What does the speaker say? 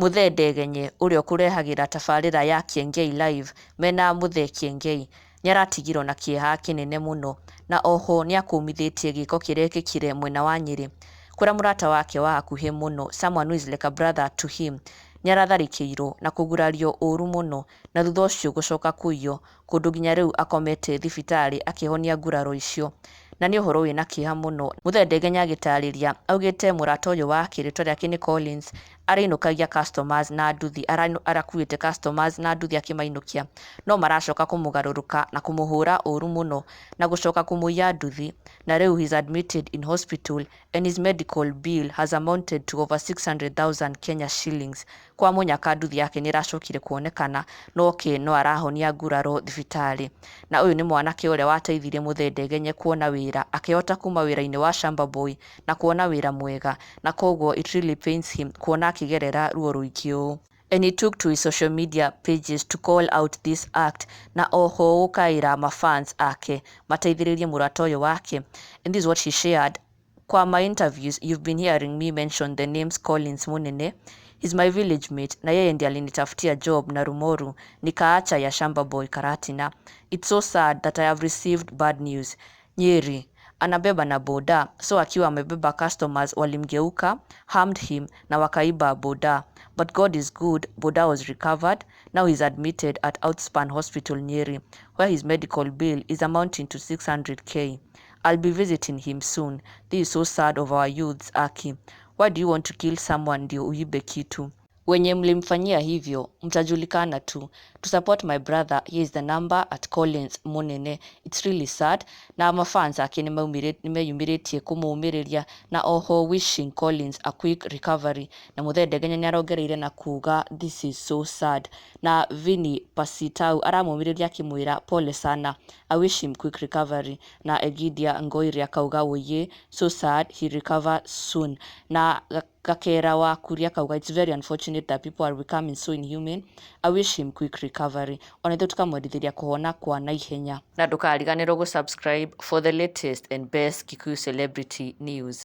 Muthee Ndegenye ũrĩa ũkũrehagĩra tabarĩra ya Kiengei Live mena Muthee Kiengei nĩaratigirwo na kĩeha kĩnene mũno na oho nĩakũmithĩtie gĩko kĩrekĩkire mwena wa Nyĩrĩ kũrĩa mũrata wake wa hakuhĩ mũno, someone who is like a brother to him, nĩaratharĩkĩirwo na kũgurario ũru mũno na thutha ũcio gũcoka kũiywo kũndũ nginya rĩu akomete thibitarĩ akĩhonia nguraro icio na nĩ ũhoro wĩna kĩeha mũno. Muthee Ndegenye agĩtarĩria augĩte mũrata ũyũ wake rĩtwa rĩake nĩ Collins arainũkagia customers na nduthi, arakuĩte customers na nduthi akĩmainũkia no maracoka kũmũgarũrũka na kũmũhũra ũru mũno na gũcoka kũmũiya nduthi na rĩu he's admitted in hospital and his medical bill has amounted to over 600,000 Kenya shillings. Kwa mũnyaka nduthi yake nĩ ĩracokire kuonekana no ke no arahonia nguraro thibitarĩ. Na ũyũ nĩ mwanake ũrĩa wateithirie Muthee Ndegenye kuona wĩra akĩhota kuma wĩra-inĩ wa shamba boy na kuona wĩra mwega na koguo it really pains him kuona akĩgerera ruo rũingĩ ũũ. And he took to his social media pages to call out this act na oho gũkaĩra mafans ake mateithĩrĩrie mũrata ũyũ wake. And this is what he shared. Kwa my interviews you've been hearing me mention the names Collins Munene. He's my village mate na yeye ndiye alinitafutia job na Rumoru nikaacha ya shamba boy Karatina. It's so sad that I have received bad news. Nyeri anabeba na boda, so akiwa amebeba customers walimgeuka, harmed him na wakaiba boda. But God is good, boda was recovered. Now he's admitted at Outspan Hospital Nyeri, where his medical bill is amounting to 600K. I'll be visiting him soon. This is so sad of our youths, Aki. Why do you want to kill someone ndio uibe kitu? Wenye mlimfanyia hivyo mtajulikana tu. To support my brother, here is the number @CollinsMunene. It's really sad na mafans ake nĩmeyumĩrĩtie kũmũmĩrĩria na oho wishing Collins a quick recovery. Na Muthee Ndegenya nĩarongereire na kuga this is so sad. Na Vini Pasitau aramũmĩrĩria akĩmwĩra pole sana, I wish him quick recovery. Na Egidia Ngoire akauga oye, so sad, he recover soon. Na Gakera wa Kuria akauga it's very unfortunate that people are becoming so inhuman, I wish him quick recovery. Ona ithuĩ tũkamwendithĩria kũhona kwa naihenya. Na ndũkariganĩrwo gũ subscribe for the latest and best Kikuyu celebrity news.